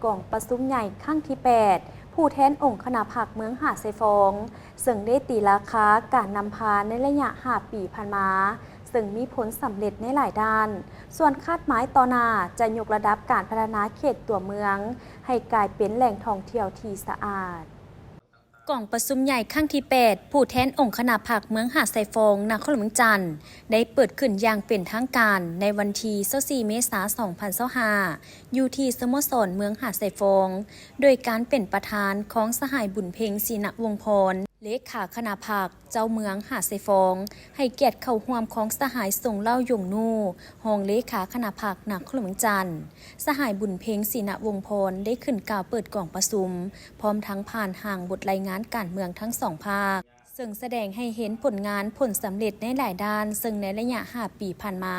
ກອງປະຊຸມໃຫຍ່ຄັ້ງທີແປດ ຜູ້ແທນອົງຄະນະພັກເມືອງຫາດຊາຍຟອງ ເຊິ່ງໄດ້ຕີລາຄາການນຳພາໃນໄລຍະຫ້າປີຜ່ານມາ ເຊິ່ງມີຜົນສຳເລັດໃນຫຼາຍດ້ານ. ສ່ວນຄາດໝາຍຕໍ່ໜ້າຈະຍົກລະດັບການພັດທະນາເຂດຕົວເມືອງ ໃຫ້ກາຍເປັນແຫຼ່ງທ່ອງທ່ຽວທີ່ສະອາດ. ກອງປະຊຸມໃຫຍ່ຄັ້ງທີແປດ ຜູ້ແທນອົງຄະນະພັກເມືອງຫາດຊາຍຟອງ ນະຄອນຫຼວງວຽງຈັນ ໄດ້ເປີດຂຶ້ນຢ່າງເປັນທາງການໃນວັນທີຊາວສີ່ ເມສາ ສອງພັນຊາວຫ້າ ຢູ່ທີ່ສະໂມສອນເມືອງຫາດຊາຍຟອງ ໂດຍການເປັນປະທານຂອງສະຫາຍ ບຸນເພັງ ສີນະວົງພອນ ເລຂາຄະນະພັກ ເຈົ້າເມືອງຫາດຊາຍຟອງ ໃຫ້ກຽດເຂົ້າຮ່ວມຂອງສະຫາຍ ຊົງເຫຼົ່າ ຢົງນູ ຮອງເລຂາຄະນະພັກນະຄອນຫຼວງວຽງຈັນ. ສະຫາຍ ບຸນເພັງ ສີນະວົງພອນ ໄດ້ຂຶ້ນກ່າວເປີດກອງປະຊຸມ ພ້ອມທັງຜ່ານຮ່າງບົດລາຍງານການເມືອງທັງສອງພາກ ເຊິ່ງສະແດງໃຫ້ເຫັນຜົນງານ, ຜົນສຳເລັດໃນຫຼາຍດ້ານ, ເຊິ່ງໃນໄລຍະຫ້າປີຜ່ານມາ,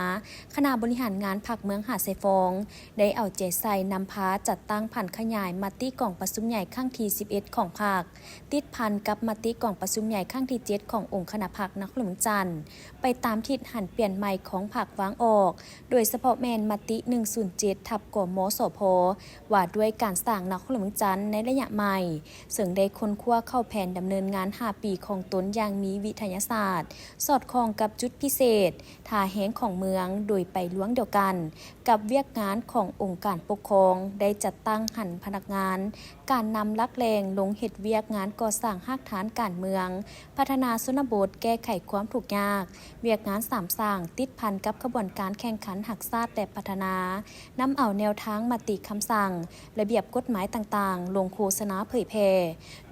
ຄະນະບໍລິຫານງານພັກເມືອງຫາດຊາຍຟອງ ໄດ້ເອົາໃຈໃສ່ນຳພາຈັດຕັ້ງຜັນຂະຫຍາຍມະຕິກອງປະຊຸມໃຫຍ່ຄັ້ງທີສິບເອັດຂອງພັກ, ຕິດພັນກັບມະຕິກອງປະຊຸມໃຫຍ່ຄັ້ງທີເຈັດຂອງອົງຄະນະພັກນະຄອນຫຼວງວຽງຈັນ ໄປຕາມທິດຫັນປ່ຽນໃໝ່ຂອງພັກວາງອອກ, ໂດຍສະເພາະແມ່ນມະຕິໜຶ່ງສູນເຈັດ ທັບ ກມສພ ວ່າດ້ວຍການສ້າງນະຄອນຫຼວງວຽງຈັນໃນໄລຍະໃໝ່, ເຊິ່ງໄດ້ຄົ້ນຄວ້າເຂົ້າແຜນດຳເນີນງານຫ້າປີຂອງຕົນຢ່າງມີວິທະຍາສາດ, ສອດຄ່ອງກັບຈຸດພິເສດ, ທ່າແຮງຂອງເມືອງ, ໂດຍໄປລວງດຽວກັນ ກັບວຽກງານຂອງອົງການປົກຄອງ ໄດ້ຈັດຕັ້ງຫັນພະນັກງານ ການນຳຫຼັກແຫຼ່ງລົງເຮັດວຽກງານກໍ່ສ້າງຮາກຖານການເມືອງ, ພັດທະນາຊົນນະບົດ, ແກ້ໄຂຄວາມທຸກຍາກ, ວຽກງານສາມສ້າງ ຕິດພັນກັບຂະບວນການແຂ່ງຂັນຮັກຊາດ ແລະ ພັດທະນາ, ນຳເອົາແນວທາງມະຕິຄຳສັ່ງ, ລະບຽບກົດໝາຍຕ່າງໆ ລົງໂຄສະນາເຜີຍແຜ່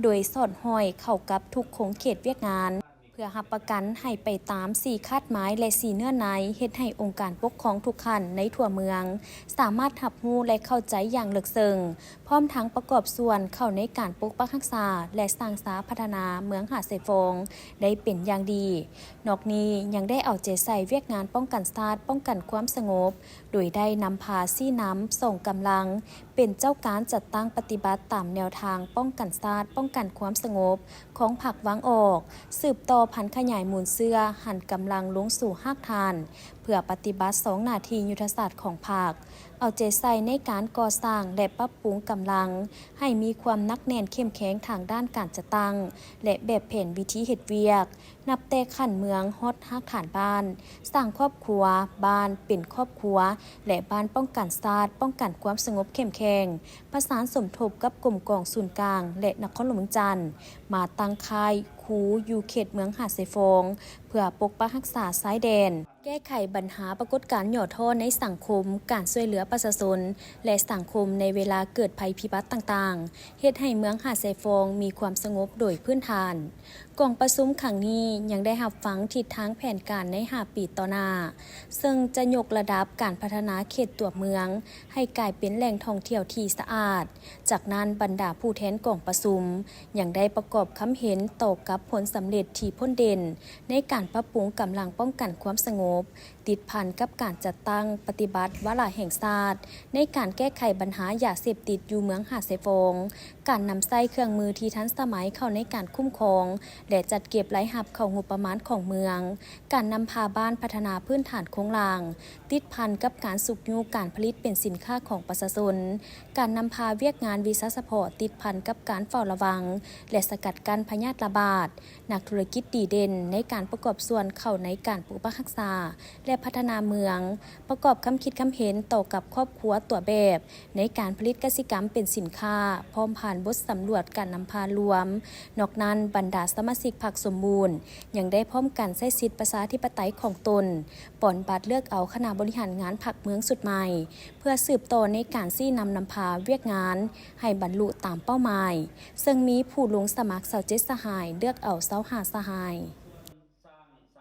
ໂດຍສອດຫ້ອຍເຂົ້າກັບທຸກຂົງເຂດວຽກງານ. ເພື່ອຮັບປະກັນໃຫ້ໄປຕາມສີ່ຄາດໝາຍ ແລະ ສີ່ເນື້ອໃນ ເຮັດໃຫ້ອົງການປົກຄອງທຸກຂັ້ນໃນທົ່ວເມືອງ ສາມາດຮັບຮູ້ ແລະ ເຂົ້າໃຈຢ່າງເລິກເຊິ່ງ, ພ້ອມທັງປະກອບສ່ວນເຂົ້າໃນການປົກປັກຮັກສາ ແລະ ສ້າງສາພັດທະນາເມືອງຫາດຊາຍຟອງໄດ້ເປັນຢ່າງດີ. ນອກນີ້ຍັງໄດ້ເອົາໃຈໃສ່ວຽກງານປ້ອງກັນຊາດ, ປ້ອງກັນຄວາມສະຫງົບ, ໂດຍໄດ້ນຳພາຊີ້ນຳສອງກຳລັງ ເປັນເຈົ້າການຈັດຕັ້ງປະຕິບັດຕາມແນວທາງປ້ອງກັນຊາດ, ປ້ອງກັນຄວາມສະຫງົບ ຂອງພັກວາງອອກ, ສືບຕໍ່ຜັນຂະຫຍາຍມູນເຊື້ອ, ຫັນກຳລັງລົງສູ່ຮາກຖານ ເພື່ອປະຕິບັດສອງໜ້າທີ່ຍຸດທະສາດຂອງພັກ, ເອົາໃຈໃສ່ໃນການກໍ່ສ້າງ ແລະ ປັບປຸງກຳລັງໃຫ້ມີຄວາມໜັກແໜ້ນເຂັ້ມແຂງທາງດ້ານການຈັດຕັ້ງ ແລະ ແບບແຜນວິທີເຮັດວຽກ, ນັບແຕ່ຂັ້ນເມືອງຮອດຮາກຖານບ້ານ, ສ້າງຄອບຄົວ, ບ້ານເປັນຄອບຄົວ ແລະ ບ້ານປ້ອງກັນຊາດ, ປ້ອງກັນຄວາມສະຫງົບເຂັ້ມແຂງ, ປະສານສົມທົບກັບກົມກອງສູນກາງ ແລະ ນະຄອນຫຼວງວຽງຈັນ ມາຕັ້ງຄ້າຍຄູຢູ່ເຂດເມືອງຫາດຊາຍຟອງ ເພື່ອປົກປັກຮັກສາຊາຍແດນ, ແກ້ໄຂບັນຫາປາກົດການຫຍໍ້ທໍ້ໃນສັງຄົມ, ການຊ່ວຍເຫຼືອປະຊາຊົນ ແລະ ສັງຄົມໃນເວລາເກີດໄພພິບັດຕ່າງໆ, ເຮັດໃຫ້ເມືອງຫາດຊາຍຟອງມີຄວາມສະຫງົບໂດຍພື້ນຖານ. ກອງປະຊຸມຄັ້ງນີ້ຍັງໄດ້ຮັບຟັງທິດທາງແຜນການໃນຫ້າປີຕໍ່ໜ້າ, ເຊິ່ງຈະຍົກລະດັບການພັດທະນາເຂດຕົວເມືອງໃຫ້ກາຍເປັນແຫຼ່ງທ່ອງທ່ຽວທີ່ສະອາດ. ຈາກນັ້ນ, ບັນດາຜູ້ແທນກອງປະຊຸມຍັງໄດ້ປະກອບຄຳເຫັນຕໍ່ກັບຜົນສຳເລັດທີ່ພົ້ນເດັ່ນໃນການປັບປຸງກຳລັງປ້ອງກັນຄວາມສະຫງົບ, ຕິດພັນກັບການຈັດຕັ້ງປະຕິບັດວາລະແຫ່ງຊາດໃນການແກ້ໄຂບັນຫາຢາເສບຕິດຢູ່ເມືອງຫາດຊາຍຟອງ, ການນຳໃຊ້ເຄື່ອງມືທີ່ທັນສະໄໝເຂົ້າໃນການຄຸ້ມຄອງ ແລະ ຈັດເກັບລາຍຮັບເຂົ້າງົບປະມານຂອງເມືອງ, ການນຳພາບ້ານພັດທະນາພື້ນຖານໂຄງລ່າງ, ຕິດພັນກັບການຊຸກຍູ້ການຜະລິດເປັນສິນຄ້າຂອງປະຊາຊົນ, ການນຳພາວຽກງານວິຊາສະເພາະຕິດພັນກັບການເຝົ້າລະວັງ ແລະ ສະກັດກັ້ນພະຍາດລະບາດ, ນັກທຸລະກິດດີເດັ່ນໃນການປະກອບສ່ວນເຂົ້າໃນການປົກປັກຮັກສາ ແລະ ພັດທະນາເມືອງ, ປະກອບຄຳຄິດຄຳເຫັນຕໍ່ກັບຄອບຄົວຕົວແບບໃນການຜະລິດກະສິກຳເປັນສິນຄ້າ, ພ້ອມຜ່ານບົດສຳຫຼວດການນຳພາລວມ. ນອກນັ້ນ, ບັນດາສະມາຊິກພັກສົມບູນຍັງໄດ້ພ້ອມກັນໃຊ້ສິດປະຊາທິປະໄຕຂອງຕົນ, ປ່ອນບັດເລືອກເອົາຄະນະບໍລິຫານງານພັກເມືອງຊຸດໃໝ່ ເພື່ອສືບຕໍ່ໃນການຊີ້ນຳນຳພາວຽກງານໃຫ້ບັນລຸຕາມເປົ້າໝາຍ, ເຊິ່ງມີຜູ້ລົງສະໝັກຊາວເຈັດສະຫາຍ, ເລືອກເອົາຊາວຫ້າສະຫາຍ.